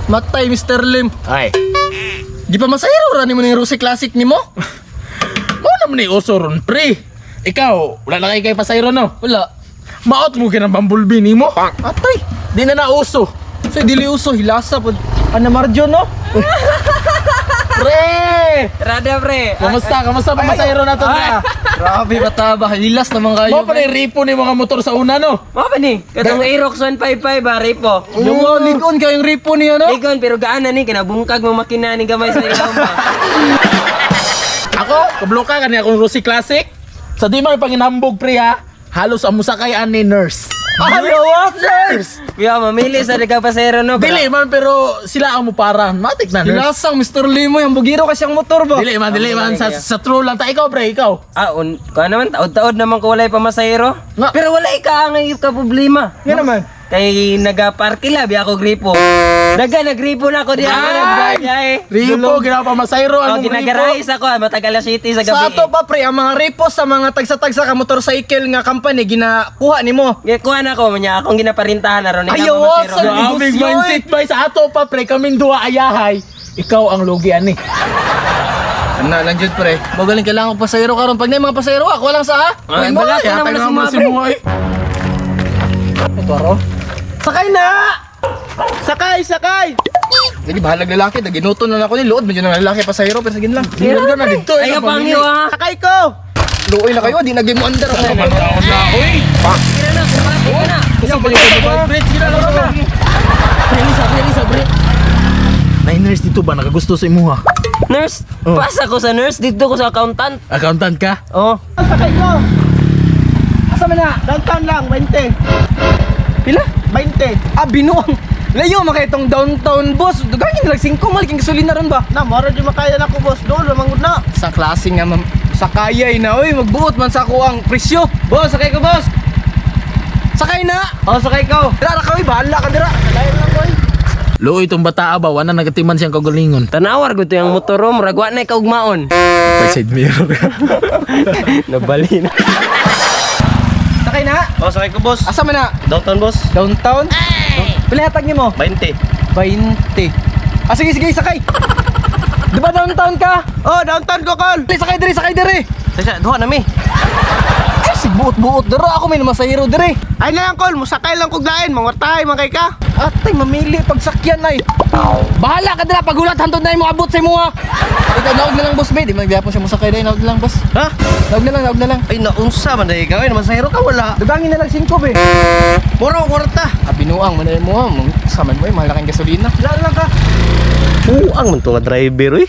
Matay, Mr. Lim. Ay. Di pa masayro ra nimo ning Rosy Classic nimo? Mo naman ni uso ron, pre. Ikaw, wala na kay kay pasayro, no? Wala. Maot mo kinang bambulbi nimo. Atay. Di na nauso. So dili uso hilasa pod. Ana Marjo, no? Pre! Rada, pre. Kamusta? Kamusta pa masayro na to, pre? Ah, grabe bata ba hilas naman kayo. Mo pa ni ripo ni mga motor sa una, no? Mo pa ni? Katong Aerox 155 ba, repo. Yung ligon kayong ripo niya, no? Ligon, pero gaana ni, kinabungkag mo makina ni gamay sa ilaw ba. Ako, kabloka kani akong Rosy Classic. Sa di man panginambog, pre, ha. Halos ang musakay ani nurse. Ayaw, Nurse! Kuya, mamili sa ka pasero, no? Dili man, pero sila ang mupara. Matik na nurse. Hilasang Mr. Limo yung bugiro kasi ang motor ba? Dili man, dili man. Sa true lang. Ta, ikaw, pre, ikaw. Ah, un, kuha naman, taod-taod naman ko walay pamasahero. Nga. Pero walay ka ang ka problema. Nga naman. Kay nagaparke labi ako gripo. Daga nagripo na ako di ako Ay! nagbiyahe. Ripo, ginawa pa masayro. Oh, Anong ripo? ginagarais ako, ah, matagal na city sa gabi. Sa ato pa pre, ang mga repo sa mga tagsa-tagsa ka motorcycle nga company ginakuha nimo. Kuha na ako, manya akong ginaparintahan na ron. Ayaw, sa Grabe, negosyo, mindset ba? Sa ato pa, pre, kaming duwa ayahay. Ikaw ang lugi, ani. Ano lang jud pre. Magaling kailangan ko pasahero karon pag na mga pasahero ako lang sa ha. Ay, wala ka naman na Mo si mga, pre. eh. Ito ro. Sakay na! Sakay, sakay! Sige, bahalag lalaki. Daginuto na lang ako ni Luod. Medyo na lalaki pasahero, pero sige lang. Dito ka na dito. Ayaw pangyo ah. Sakay ko! Luoy na kayo, di na game under. Taon na, uy! Tira na, kumapit ka na. Kasi balik ko ba? Pre, sige na lang na. Pre, Lisa, pre, Lisa, pre. Nay nurse dito ba nakagusto sa imuha? Nurse, Oh. pasa ko sa nurse, dito ko sa accountant. Accountant ka? Oh. Sakay ko. Asa man na? Downtown lang, 20. Pila? 20. Ah, binuang. Layo maka itong downtown, boss. Dugangin lang 5 maliking gasolina ron ba? Na, moro di makaya na ko, boss. Doon, lumangod na. Sa klase nga ma'am. Sa kayay na oy, magbuot man sa ako ang presyo. Boss, sakay ko, boss. Sakay na. Oh, sakay ko. Dira ra ka oy, bahala ka dira. Luoy itong bata ba, wala nagatiman siyang kagalingon. Tanawar gud to yung motor oh, murag wa na kaugmaon. May side mirror ka. Nabali na. Sakay na. Oh, sakay ko, boss. Asa man na? Downtown, boss. Downtown? Pila hatag nimo? 20. 20. Ah, sige, sige, sakay. Di ba downtown ka? Oh, downtown ko, call. Dali, sakay diri, sakay diri. Sasa, duha na mi. Ay, sigbuot-buot dira ako may namasahero diri. Ay na lang, call. Musakay lang kog lain. Mangwartahay, mangkay ka. Atay, mamili pagsakyan ay. Bahala ka dira pagulat hantod na imo abot sa imuha. Ikaw naog na lang boss bay, di man gyapon siya mosakay dai, naog na lang boss. Ha? Naog na lang, naog na lang. Ay, naunsa man dahil ikaw. Ay, naman sa ka, wala. Dugangin na lang 5 be. Moro, kwarta. Ah, binuang man mo, sa man mo, eh, mahal na kang gasolina. Wala lang ka. Puang man to nga driver, uy.